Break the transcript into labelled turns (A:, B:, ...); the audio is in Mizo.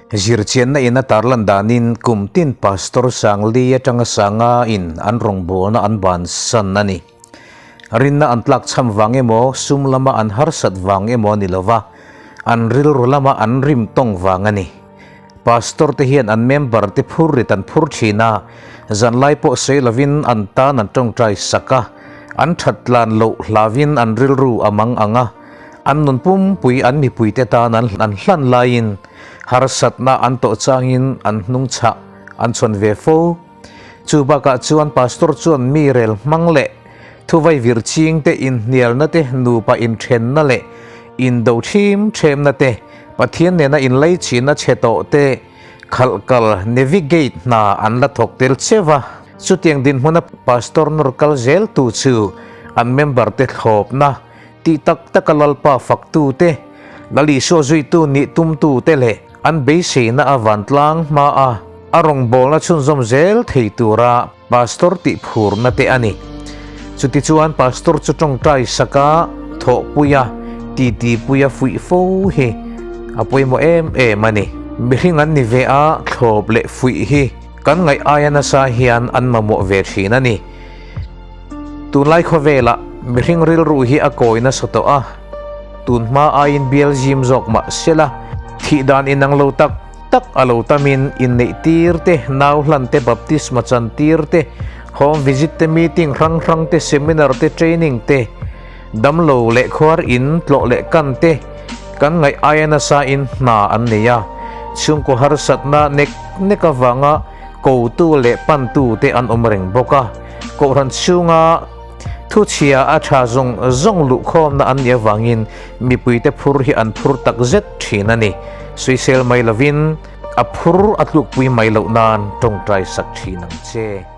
A: Zirchianna in a tarlan danin kum tin Pastor Sangli atanga Sanga in an rawngbawlna an bansan a ni. Rinna an tlak chham vang emaw, sum lama an harsat vang emaw a ni lova, an rilru lama an rim tawng vang a ni. Pastor te hian an member te phur rit an phur thin a, zanlai pawh sawi lovin an tan an tawngtai sak a, an that tlan loh hlauin an rilru a mang ang a, an nun pumpui an mipuite tan an hlan laiin Harsatna an tawh changin an hnung chhah an chhawn ve fo. Chu bakah chuan pastor chuan mi rel hmang leh thuvai vir ching te inhnialna te nupa inthenna leh indo thim themna te Pathian nena inlaichihna chhe tawh te khalh kal navigate hna an la thawk tel cheu a. Chutiang dinhmuna pastor nawr kal zel tu chu an member te thlawpna Tih tak taka Lalpa faktute, Lal Isua zuitu nih tumtute leh an beiseina a vantlang hmaa a rawngbawlna chhunzawm zel thei tura pastor tih phurna te a ni. Chutichuan pastor chu tawngtai saka thawhpuia titipuia fuih fo hi a pawimawh em em a ni. Mihring an ni ve a, thlawp leh fuih hi kan ngaih aia nasa hian an mamawh ve thin a ni. Tunlai khawvelah mihring rilru hi a kawi nasa tawh a, tunhma aiin bial zim zawk mah sela, thih dan inang lo tak tak a lo tamin inneih tir te, nau hlan te, baptisma chan tir te, home visit te, meeting hrang hrang te, seminar te, training te, damlo leh khuar in tlawh leh kan te kan ngaih aia nasa in hna an nei a, chhungkaw harsatna nek nek avanga kotu leh pantu te an awm reng bawk a. Kohhran chhunga thuchhia a tha zawng zawng luhkhawmna an nih avangin mipuite phur hi an phur tak zet thin a ni. Suisel mai lovin a phur a tlukpui mai loh nan tawngtai sak thin ang che.